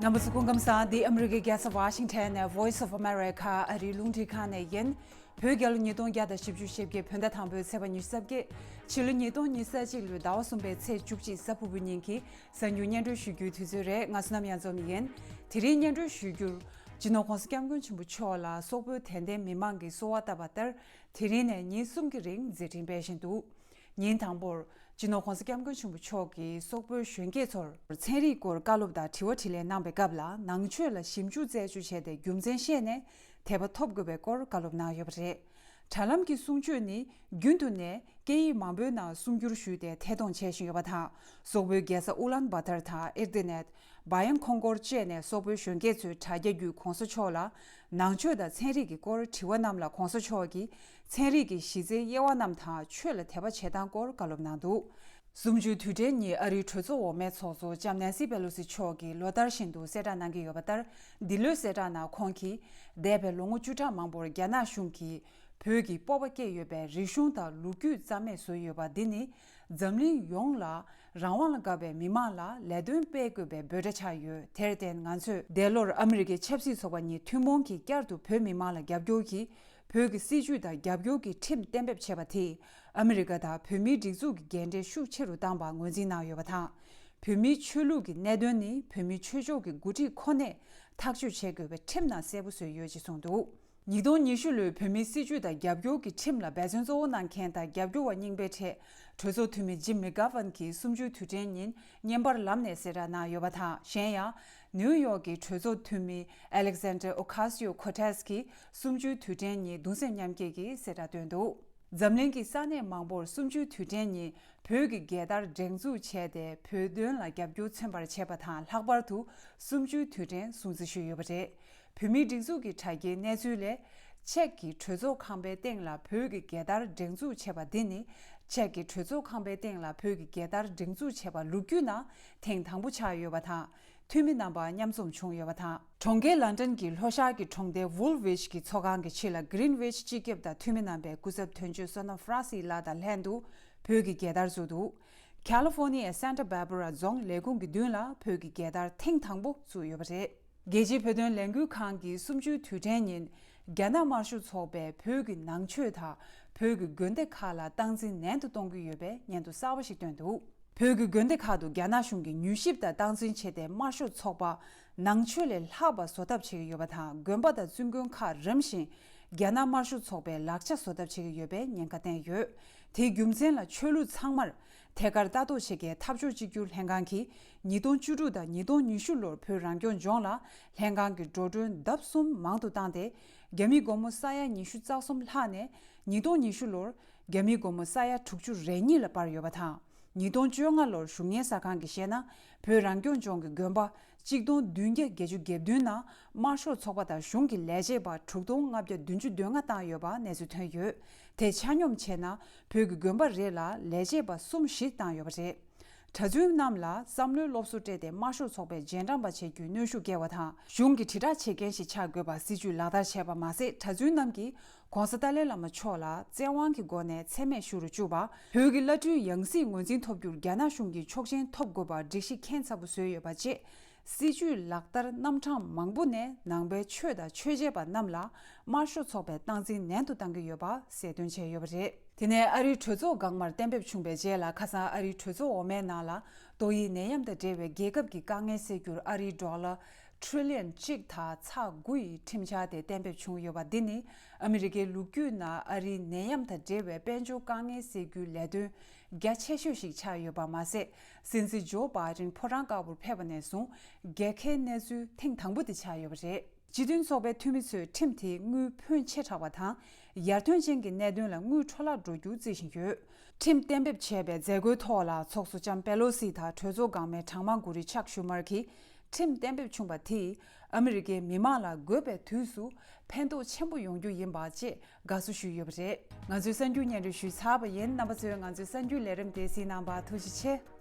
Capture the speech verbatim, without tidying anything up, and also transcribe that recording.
རྣམ་པ་ཚོ་སྐུ་ཁམས་བཟང་། འདི་ཨ་མི་རི་ཀའི་རྒྱལ་ས་ཝ་ཤིང་ཊོན་ནས་Voice of America ཨ་རིའི་རླུང་འཕྲིན་ཁང་ནས་ཡིན། བོད་རྒྱལ་ལོ་ཉིས་སྟོང་བརྒྱ་དང་བཞི་བཅུ་ཞེ་བརྒྱད་བོད་ཟླ་དང་པོའི་ཚེས་པ་ཉི་ཤུ་རྩ་བརྒྱད། ཕྱི་ལོ་ཉིས་སྟོང་ཉི་ཤུ་རྩ་གཅིག་ལོའི་ཟླ་བ་གསུམ་པའི་ཚེས་བཅུ་གཅིག་གཟའ་ཕུར་བུ་ཉིན་གྱི་གསར་འགྱུར་སྙན་སྒྲོན་ཞུ་རྒྱུའི་དུས་ཚོད་རེད། ང་བསོད་ནམས་གཡང་འཛོམས་ཡིན། དེ་རིང་སྙན་སྒྲོན་ཞུ་རྒྱུར། སྤྱི་ནོར་༸གོང་ས་༸སྐྱབས་མགོན་ཆེན་པོ་མཆོག་ལ་སོག་པོའི་དད་ལྡན་མི་མང་གིས་གསོལ་བ་བཏབ་པ་ལྟར། དེ་རིང་ནས་ཉིན་གསུམ་གྱི་རིང་མཛད་འཕྲིན་སྤེལ་བཞིན་འདུག་ཉིན་དང་པོར། སྤྱི་ནོར་༸གོང་ས་༸སྐྱབས་མགོན་ཆེན་པོ་མཆོག་གིས་སོག་པོའི་གཞོན་སྐྱེས་ཚོར་ཚན་རིག་སྐོར་བཀའ་སློབ་དང་དྲི་བ་དྲིས་ལན་གནང་བའི་སྐབས་ལ། ནང་ཆོས་ལ་ཞིབ་འཇུག་རྩད་གཅོད་བྱས་ཏེ་རྒྱུ་མཚན་ཤེས་ནས་དད་པ་ཐོབ་དགོས་པའི་སྐོར་བཀའ་སློབ་གནང་ཡོད་པ་རེད། དྲ་ལམ་གྱི་གསུང་ཆོས་ནི་རྒྱུན་དུ་ནས་སྐད་ཡིག་མང་པོའི་ནང་གསུང་བསྒྱུར་ཞུས་ཏེ་ཐད་གཏོང་བྱེད་བཞིན་ཡོད་པ་དང་། སོག་པོའི་རྒྱལ་ས་ཨུ་ལན་བྷ་ཐར་དང་ཨིར་ཏི་ནེད། བ་ཡན་ཁོང་ཀོར་བཅས་ནས་སོག་པོའི་གཞོན་སྐྱེས་ཚོས་དྲ་རྒྱ་བརྒྱུད་༸གོང་ས་མཆོག་ལ་ནང་ཆོས་དང་ཚན་རིག་གི་སྐོར་དྲི་བ་གནང་ལ། ༸གོང་ས་མཆོག་གིས་ཚན་རིག་གི་གཞི་རྩའི་དབྱེ་བ་རྣམས་དང་ཆོས་ལ་དད་པ་བྱེད་སྟངས་སྐོར་བཀའ་སློབ་གནང་འདུག་གསུམ་བཅུའི་དུས་དྲན་ཉིན་ཨ་རིའི་གྲོས་ཚོགས་འོག་མའི་ཚོགས་གཙོ་ལྕམ་ནེན་སི་པེ་ལོ་སི་མཆོག་གིས་ལོ་ལྟར་བཞིན་དུ་གསལ་བསྒྲགས་གནང་གི་ཡོད་པ་ལྟར། འདི་ལོའི་གསལ་བསྒྲགས་ནང་ཁོང་གིས། འདས་པའི་ལོ་ངོ་བཅུ་ཕྲག་མང་པོར་རྒྱ་ནག་གཞུང་གིས་བོད་ཀྱི་སྤོབས་པ་སྐྱེས་ཡོད་པའི་རིག་གཞུང་དང་ལོ་རྒྱུས་རྩ་མེད་བཟོས་ཡོད་པ་འདི་ནི། འཛམ་གླིང་ཡོངས་ལ་རང་དབང་ལ་དགའ་བའི་མི་མང་ལ་ལས་དོན་སྤེལ་དགོས་པའི་འབོད་སྒྲ་ཆགས་ཡོད། དེར་བརྟེན། ང་ཚོས་འདས་ལོར་ཨ་མི་རི་ཀའི་ཆབ་སྲིད་ཚོགས་པ་གཉིས་ཐུན་མོང་གིས་བསྐྱར་དུ་བོད་མི་མང་ལ་རྒྱབ་སྐྱོར་གྱིས། བོད་ཀྱི་སྲིད་བྱུས་དང་རྒྱབ་སྐྱོར་གྱི་ཁྲིམས་གཏན་འབེབས་བྱས་པ་དེས། ཨ་མི་རི་ཀ་དང་བོད་མིའི་སྒྲིག་འཛུགས་ཀྱི་འགན་འཁྲི་ཤུགས་ཆེ་རུ་བཏང་པ་ངོས་འཛིན་གནང་ཡོད་པ་དང་། བོད་མིའི་ཆོས་ལུགས་ཀྱི་གནད་དོན་ནི་བོད་མིའི་ཆོས་ཕྱོགས་ཀྱི་འགོ་ཁྲིད་ཁོ་ནས་ཐག་གཅོད་བྱེད་དགོས་པའི་ཁྲིམས་ནང་གསལ་པོ་བཟོས་ཡོད་ཅེས་གསུངས་འདུག་ཉིས་སྟོང་ཉི་ཤུ་ལོའི་བོད་མིའི་སྲིད་བྱུས་དང་རྒྱབ་སྐྱོར་གྱི་ཁྲིམས་ལ་འབད་བརྩོན་གཙོ་བོ་གནང་མཁན་དང་རྒྱབ་སྐྱོར་བ་རྙིང་པའི་གྲས་གྲོས་ཚོགས་འཐུས་མི་ཇིམ་མི་གྷ་ཝན་གྱིས་གསུམ་བཅུའི་དུས་དྲན་ཉིན་བརྙན་པར་ལམ་ནས་གསལ་བསྒྲགས་གནང་ཡོད་པ་དང་། གཞན་ཡང་། ནིའུ་ཡོག་གི་གྲོས་ཚོགས་འཐུས་མི་Alexandria Ocasio-Cortez གྱིས་གསུམ་བཅུའི་དུས་དྲན་ཉིན་གདུང་སེམས་མཉམ་སྐྱེད་ཀྱི་གསལ་བསྒྲགས་བཏོན་འདུག་འཛམ་གླིང་གི་ས་གནས་མང་པོར་གསུམ་བཅུའི་དུས་དྲན་ཉིན་བོད་ཀྱི་རྒྱལ་དར་སྒྲེང་འཛུགས་བྱས་ཏེ་བོད་དོན་ལ་རྒྱབ་སྐྱོར་མཚོན་པར་བྱས་པ་དང་། ལྷག་པར་དུ་གསུམ་བཅུའི་དུས་དྲན་སྲུང་བརྩི་ཞུས་ཡོད་པ་རེད། བོད་མིའི་སྒྲིག་འཛུགས་ཀྱི་དྲ་རྒྱའི་གནས་ཚུལ་ལས། ཅེག་གི་གྲོས་ཚོགས་ཁང་པའི་སྟེང་ལ་བོད་ཀྱི་རྒྱལ་དར་སྒྲེང་འཛུགས་བྱས་པ་འདི་ནི། ཅེག་གི་གྲོས་ཚོགས་ཁང་པའི་སྟེང་ལ་བོད་ཀྱི་རྒྱལ་དར་སྒྲེང་འཛུགས་བྱས་པ་ལོ་རྒྱུས་ནང་ཐེངས་དང་པོ་ཆགས་ཡོད་པ་དང་། འཐུས་མི་རྣམ་པ་མཉམ་འཛོམས་བྱུང་ཡོད་པ་དང་། གྲོང་ཁྱེར་ལན་ཀྲན་གྱི་ལྷོ་ཤར་གྱི་གྲོང་སྡེ་ཝུལ་ཝིཆ་གི་ཚོགས་ཁང་གི་ཕྱི་ལ་གྷི་རིན་ཝིཆ་སྤྱི་ཁྱབ་དང་འཐུས་མི་རྣམ་པས་སྐུ་ཚབ་དོན་གཅོད་བསོད་ནམས་ཧྥ་ར་སི་ལགས་དང་ལྷན་དུ་བོད་ཀྱི་རྒྱལ་དར་བཙུགས་འདུག་ཁ་ལི་ཧྥོ་ནི་ཡའི་སན་ཊ་བྷར་བྷ་ར་རྫོང་ལས་ཁུངས་ཀྱི་མདུན་ལ་བོད་ཀྱི་རྒྱལ་དར་ཐེངས་དང་པོ་བཙུགས་ཡོད་པ་རེད། རྒྱལ་སྤྱིའི་བོད་དོན་ལས་འགུལ་ཁང་གིས་གསུམ་བཅུའི་དུས་དྲན་ཉིན། རྒྱ་ནག་དམར་ཤོག་ཚོགས་པས་བོད་ཀྱི་ནང་ཆོས་དང་བོད་ཀྱི་དགོན་སྡེ་ཁག་ལ་སྟངས་འཛིན་ནན་དུ་གཏོང་གི་ཡོད་པའི་སྙན་ཐོ་གསར་པ་ཞིག་བཏོན་འདུག་བོད་ཀྱི་དགོན་སྡེ་ཁག་ཏུ་རྒྱ་ནག་གཞུང་གིས་མྱུལ་ཞིབ་དང་སྟངས་འཛིན་བྱས་ཏེ། དམར་ཤོག་ཚོགས་པ་ནང་ཆོས་ལས་ལྷག་པ་བཟོ་ཐབས་བྱེད་ཀྱི་ཡོད་པ་དང་། དགོན་པ་དང་བཙུན་དགོན་ཁག་རིམ་བཞིན་རྒྱ་ནག་དམར་ཤོག་ཚོགས་པའི་ལག་ཆ་བཟོ་ཐབས་བྱེད་ཀྱི་ཡོད་པའི་ཉེན་ཁ་བསྟན་ཡོད། དེའི་རྒྱུ་མཚན་ལ་ཆོས་ལུགས་ཚང་མར་ཐད་ཀར་ལྟ་རྟོག་བྱེད་མཁན་འཐབ་ཕྱོགས་གཅིག་གྱུར་ལྷན་ཁང་གིས། ཉིས་སྟོང་བཅུ་དྲུག་དང་ཉིས་སྟོང་ཉི་ཤུ་ལོར་བོད་རང་སྐྱོང་ལྗོངས་ལ་ལྷན་ཁང་གི་འགྲོ་གྲོན་ལྡབ་གསུམ་མང་དུ་བཏང་སྟེ། རྒྱ་མིའི་སྒོར་མོ་ས་ཡ་ཉི་ཤུ་རྩ་གསུམ་ལྷག་ནས་ཉིས་སྟོང་ཉི་ཤུ་ལོར་རྒྱ་མིའི་སྒོར་མོ་ས་ཡ་དྲུག་ཅུ་རེ་གཉིས་ལ་སྤར་ཡོད་པ་དང་། ཉིས་སྟོང་བཅོ་ལྔ་ལོར་ཞུ་སྙན་གསར་ཁང་གིས་བཤད་ན། བོད་རང་སྐྱོང་ལྗོངས་ཀྱི་དགོན་པ་གཅིག་སྟོང་བདུན་བརྒྱ་བརྒྱད་ཅུ་གྱ་བདུན་ནང་དམར་ཤོག་ཚོགས་པ་དང་གཞུང་གི་ལས་བྱེད་པ་དྲུག་སྟོང་ལྔ་བརྒྱ་བདུན་ཅུ་དོན་ལྔ་བཏང་ཡོད་པ་གནས་ཚུལ་ཐོན་ཡོད། དེ་ཆ་སྙོམས་བྱས་ན་བོད་ཀྱི་དགོན་པ་རེ་ལ་ལས་བྱེད་པ་གསུམ་བཞི་བཏང་ཡོད་པ་རེད། གྲྭ་བཙུན་རྣམས་ལ་བསམ་བློའི་སློབ་གསོ་སྤྲད་དེ་དམར་ཤོག་ཚོགས་པའི་རྗེས་འབྲང་པ་བྱེད་རྒྱུའི་གནོན་ཤུགས་བསྐྱལ་བ་དང་། གཞུང་གི་དྲིལ་བསྒྲགས་བྱེད་མཁན་ཞིག་ཆགས་དགོས་པ་སྲིད་བྱུས་ལག་བསྟར་བྱས་པ་མ་ཟད། གྲྭ་བཙུན་རྣམས་ཀྱིས་༸གོང་ས་ཏཱ་ལའི་བླ་མ་མཆོག་ལ་བཙན་དབང་གི་སྒོ་ནས་མཚན་སྨད་ཞུ་རུ་བཅུག་པ། བོད་ཀྱི་བླ་སྤྲུལ་ཡང་སྲིད་ངོས་འཛིན་ཐོབ་རྒྱུར་རྒྱ་ནག་གཞུང་གི་ཆོག་མཆན་ཐོབ་དགོས་པར་སྒྲིག་གཞི་ཁྱད་མཚར་པོ་བཟོས་ཡོད་པ་བཅས། སྲིད་བྱུས་ལག་བསྟར་རྣམ་གྲངས་མང་པོ་ནས་ནང་པའི་ཆོས་དང་ཆོས་བྱེད་པ་རྣམས་ལ་དམར་ཤོག་ཚོགས་པས་སྟངས་འཛིན་ནན་དུ་བཏང་གི་ཡོད་པ་གསལ་སྟོན་བྱས་ཡོད་པ་རེད། དེ་ནས་ཨ་རིའི་གྲོས་ཚོགས་འགག་དམར་གཏན་འབེབས་བྱུང་བའི་རྗེས་ལ། ཁ་སང་ཨ་རིའི་གྲོས་ཚོགས་འོག་མའི་ནང་ལ་ཏོག་དབྱིབས་ནད་ཡམས་དང་འབྲེལ་བའི་རྒྱལ་ཁབ་ཀྱི་དཀའ་ངལ་སེལ་རྒྱུར་ཨ་རིའི་ཌོ་ལར་ཊི་རི་ལི་ཡན་གཅིག་དང་ཚེག་དགུ་ཡི་ཁྲིམས་འཆར་དེ་གཏན་འབེབས་བྱུང་ཡོད་པ་འདི་ནི། ཨ་མི་རི་ཀའི་ལོ་རྒྱུས་ནང་ཨ་རིའི་ནད་ཡམས་དང་འབྲེལ་བའི་དཔལ་འབྱོར་དཀའ་ངལ་སེལ་རྒྱུའི་ལས་དོན་རྒྱ་ཆེ་ཤོས་ཤིག་ཆགས་ཡོད་པ་མ་ཟད། སྲིད་འཛིན་ཇོ་བྷའི་ཌེན་ཕོ་བྲང་དཀར་པོར་ཕེབས་པ་ནས་བཟུང་རྒྱལ་ཁའི་གནས་ཚུལ་ཐེངས་དང་པོ་དེ་ཆགས་ཡོད་པ་རེད། སྤྱི་མཐུན་ཚོགས་པའི་འཐུས་མི་ཚོས་ཁྲིམས་དེའི་དངུལ་ཕོན་ཆེ་དྲགས་པ་དང་། ཡར་ཐོན་ཅན་གྱི་གནད་དོན་ལ་དངུལ་འཕྲོ་བརླག་འགྲོ་རྒྱུ་བརྩི་བཞིན་ཡོད། ཁྲིམས་གཏན་འབེབས་བྱས་པའི་མཛད་སྒོའི་ཐོག་ལ་ཚོགས་གཙོ་ལྕམ་པེ་ལོ་སི་དང་གྲོས་ཚོགས་འགག་མི་གྲངས་མང་དགུ་རིགས་ཕྱག་ཞུ་མར་གྱིས། ཁྲིམས་གཏན་འབེབས་བྱུང་བ་དེས་ཨ་མི་རི་ཀའི་མི་མང་ལ་འགོས་པའི་དུས་སུ་ཕན་ཐོགས་ཆེན་པོ་ཡོང་རྒྱུ་ཡིན་པ་བཅས་དགའ་བསུ་ཞུས་ཡོད་པ་རེད། ང་ཚོའི་གསར་འགྱུར་སྙན་སྒྲོན་ཞུས་ཚར་བ་ཡིན། རྣམ་པ་ཚོས་ང་ཚོའི་གསར་འགྱུར་ལས་རིམ་དེ་གཟིགས་གནང་བར་ཐུགས་རྗེ་ཆེ།